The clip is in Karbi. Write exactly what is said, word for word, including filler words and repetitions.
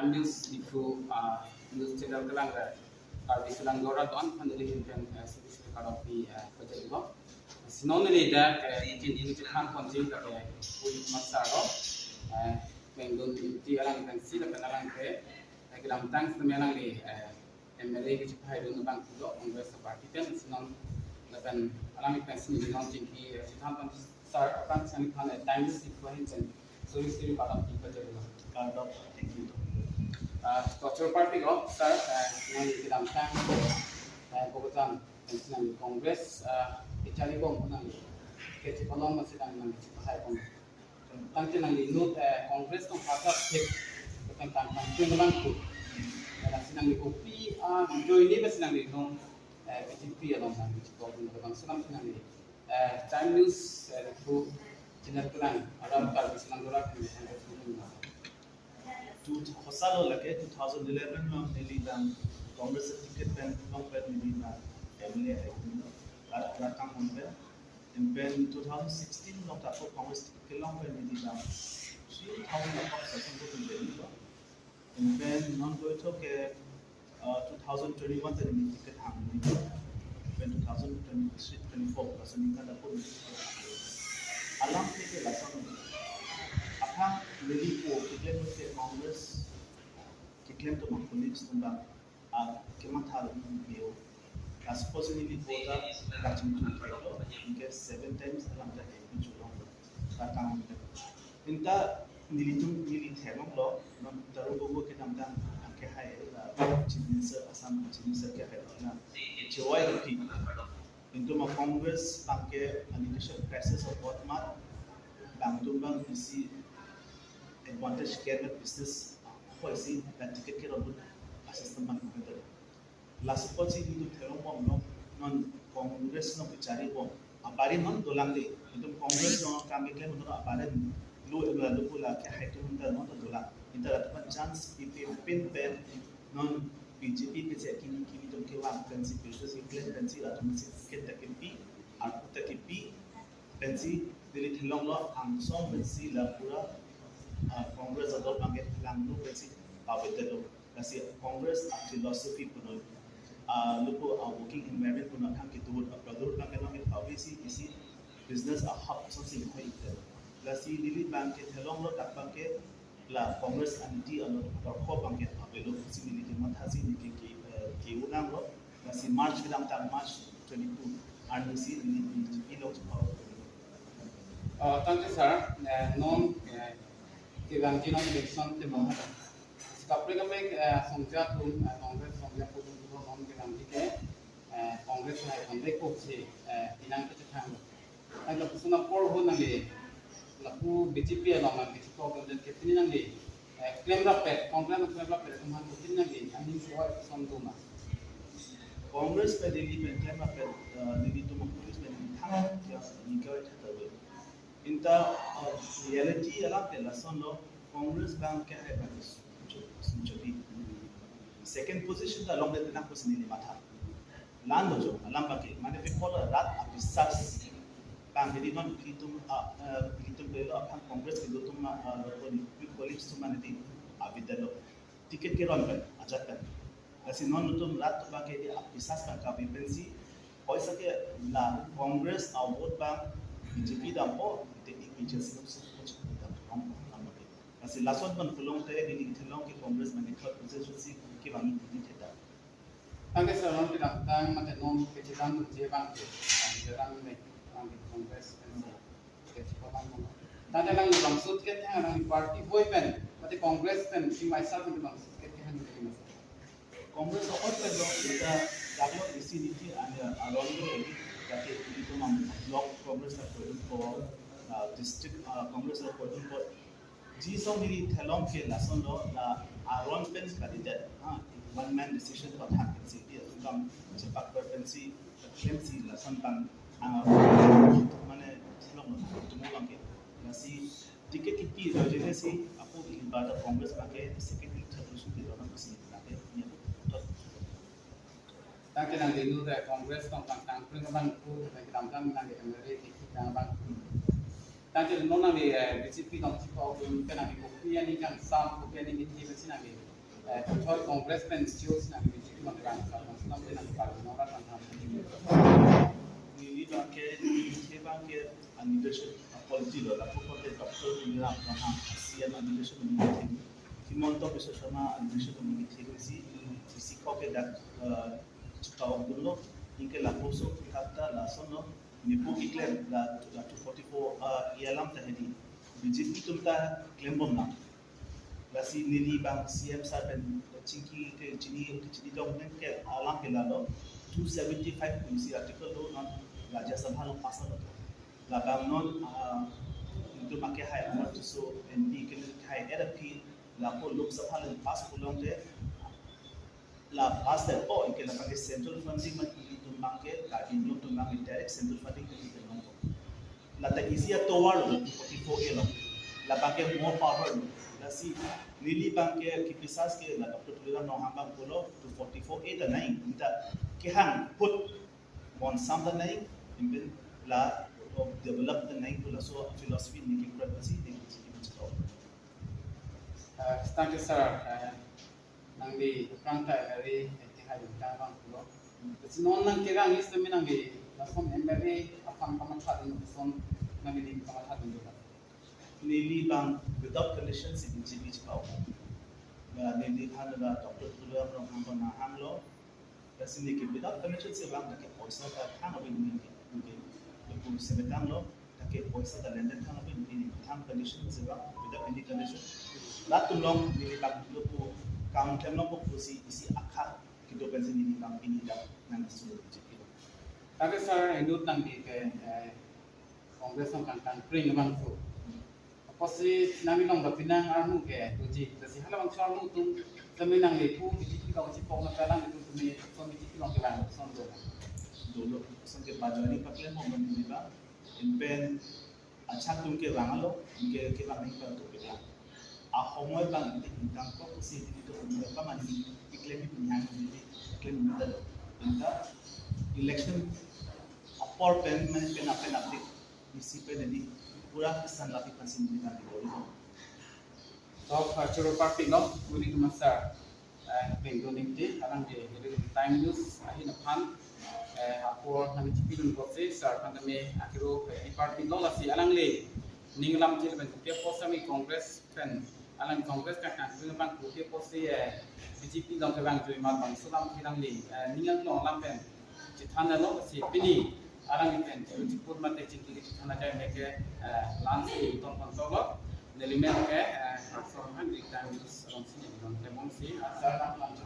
News Diphu, ah, news channel kelang, eh, Karbi Silang Dora don, aphan neli ahin pen, eh, suri suri kardom pi, eh, pajirlo. Si non neli dak, eh, chini chethan ponji dak, eh, Pu Hikmat sir lo, eh, Bengdon Inti alang pensi lapen alang ke, eh, kedamtang setame alangli, eh, M L A kachepahai dun abang pulo Congress party pen, si non lapen alang pensi neli non chingki, eh, chethan pon sir aphan sang than, eh, time si ko hin pen suri suri kardom pi pajirlo. Kardom, thank you. Ah, kachor party lo sir, eh, nangli kedamtang, eh, Bokajan pensi nangli Congress, eh, kacharibom nangli kachepalong masi nangli nangli chepahai pon. Tangte nangli inut, eh, Congress tong pasak thek, tang tang tang tang tang tu. Lasi nangli kopi, ah, join ni bas nangli non, eh, B J P along nangli chikok nangli bang senam nangli, eh, Time News, eh, Diphu channel kelang, alam Karbi Silang Dora kami Congress nangli. Tu hosa lo lake two thousand eleven lo neli bang Congress ticket pen long pen neli bang M L A hai kum lo. Rat rat kang pen. Pen two thousand sixteen lo ta ko Congress ticket long pen neli bang three thousand approx session ko pen neli lo. Pen non ko to ke, uh, two thousand twenty-one te neli ticket hang ni. Pen two thousand twenty-three twenty-four lason ningkan ta ko neli ticket hang. Alam ke ke lason. Aphan neli ko ticket ke Congress keklem atum, colleagues atum bang, ah, kematha lo, neo. Lasi pusi neli vote ta kachingthum theklo, anke seven times alam ta M P cholonglo, ta kang. Anta nelitum neli theklonglo, non Tarun Gogoi kedamtang kehai la Chief Minister, Assam Chief Minister kehai lo na chewai rupi. Anta ma Congress bang ke a leadership crisis of what mat, bang atum bang isi advantage ke business ko isi la ticket ke robot a system bang ke. Lasi pusi nelitum theklongbomlo, non Congress along kacharibom. Abari non dolang de. Nelitum Congress along kam keklem non abari lo elo lo pula kehai atum ta non dolang. Anta latum aphan chance pipe pin pen non B J P pen si kimi kimi atum kevang pensi business keklem pensi latum si ticket ta kepi, arpu ta kepi, pensi neli theklonglo angsong pensi la pura, ah, Congress adol bang ke langno pensi pavedetlo. Lasi Congress a philosophy punon, ah, lapu a working environment punon thang kitu a pradur bang ke non ke pavesi isi business a hub ason si hoi idet. Lasi neli bang ke theklonglo dak bang ke la Congress anti alo torko bang ke avelo si neli kematha si neli ke, eh, ke-unanglo. Lasi March kedamtang March twenty-two arni si neli B J P along chepa-o. Oh, thank you, sir. Eh, non, eh, kevangji non election te bang. Si kaprek kaprek, eh, songja atum, eh, Congress songja atum non kevangji ke, eh, Congress hai contact ko si, eh, pinang kachethang. Ai lapuson apor ho nangli, lapu B J P along nangli chikok dun ke pini nangli, eh, klemrappet, Congress klemrappet atum aphan pini nangli aning soi ason doma. Congress pen neli pen klemrappet, eh, nelitum Congress pen thang ya ni kawai thata we. Anta, eh, reality alam ke lasonlo, Congress bang ke hai bang sunchoti. Second position ta longle tenang pusi neli matha. La-an lo jo, alam bang ke, mane people rat abisas. Bang hedi non ilitum, ah, eh, ilitum pelo aphan Congress kedo atum, ah, lo ko ni, colleagues atum mane di, ah, bidalo. Ticket keron pen, ajat pen. Lasi non nelitum rat atum bang ke di abisas bang kabi pensi, koisa ke la Congress a vote bang B J P dampo, te di B J P si dam si dam dam dam. Lasi lason pen pulote neli theklong ke Congress mane third position si kevang neli theta. Thank you, sir. Non kedamtang mate non kechedam je bang ke, kedam ne bang ke Congress pensi kechepabang mo. Tangte nangli bangso ticket kehang, nangli party boi pen mate Congress pen si mai sar pen bangso ticket kehang neli mas. Congress ahoi pen lo kita daglo isi niti anya aron lo edi, kake ilitum am block Congress akoidun po, ah, district, ah, Congress akoidun po. Ji song neli theklong ke lasonlo, la aron pen kalidet, ha, one man decision pathan pensi di atum kam chepak per pensi, pensi lason bang, ah, mane theklonglo, tumo bang ke. Lasi ticket kipi lo jene si, apo ili bata Congress bang ke second, third position di lo bang si bang ke, ni apo. Tangte nangli inut Congress tong tang tang pring abang pu, kedamtang nangli M L A ke ki tang abang. Tangte non nangli, eh, B J P tong chipa open ke nangli kopi ani kangsam, kopi ani miti pensi nangli Thoi Congress pen chius nang B J P mangkang sa Muslim nang palu nora kan ham. Neli abang ke, neli abang ke administration policy lo, lapu ke Doctor Tuliram Ronghang, C M administration meeting. Himanta Biswa Sarma administration meeting si, isi ko ke dak, eh, chika ogdun lo, anke lapuson kata lason lo, nipu keklem la, la two forty-four, eh, alam ta hedi. B J P atum ta klembom nang. Lasi neli abang C M sir pen chingki ke chini, chini dong neng ke alam ke lalo two seventy-five pu isi article lo non Rajya Sabha along pass lo. Labang non, ah, itum ake hai Himanta Biswa M P ke hai era pi lapu Lok Sabha along pass pulote la pass det po, anke labang ke central funding amat ilitum abang ke, Karbi Anglong atum abang ke direct central funding ke ilitum abang ko. Lata isi atovar lo, two forty-four A lo. Labang ke more power lo. Lasi neli abang ke kipisas ke la Doctor Tuliram Ronghang abang pulo, two forty-four A ta nai, ita kehang put bonsam ta nai, imbin la develop ta nai pu laso philosophy neli kekra pasi neli chiki chikau. Uh, thank you, sir. Uh, nangli aphrang ta very, eh, kehai bintang abang pulo. Kasi non nang kerang is temi nangli lason M L A aphan kamatha dun, lason nangli kamatha dun. Neli abang without condition si B J P chipau. Na neli aphan la Doctor Tuliram Ronghang abang nahang lo. Lasi neli ke without condition si abang ta ke poisa ta thang abin neli ke, neli ke, neli ke semetang lo, ta ke poisa ta lenden thang abin neli ke thang condition si abang, without any condition. Latum along neli abang lapu kam klem along pu si isi akha kedo pensi neli abang pini dak nang sulo B J P lo. Thank you, sir, inut nangli ke, eh, Congress along kangkang pring abang tu. Apotsi nangli along dapinang armu ke tuji, lasi hala bangso armu atum temi nangli pu B J P along chipok na kalang atum temi son B J P along kelang son do. Dolo, son ke bajoni paklem ho mani ba, empen achak atum ke rangalo, ke, ke bang ni pa to kelang. Ahomoi abang iti ingkang kok si iti to umoi pa mani, iklem ni punyang ni, iklem ni ta do. Inta election apor pen mani pen apen apdik isi pen ini pura kesan lapi pensi neli kan di bawah. So, uh, choro party no, we need to master, uh, pen do ning ti, alang di, di time news, ahin aphan, uh, apor nang chipilun ko si, sir, aphan temi akiro, uh, party no lasi alang le, ning lam til pen kutia post ami Congress pen, alang Congress ka kan, pen abang kutia post si, uh, B J P along kevang jui mar bangso alam ti nangli, uh, ning along alam pen, chithan lo si pini alang pen chiput mate chingki chithan ajai meke, eh, lan si ton kon tolo neli men ke, eh, platform han di time news along si neli non temon si asar lang lang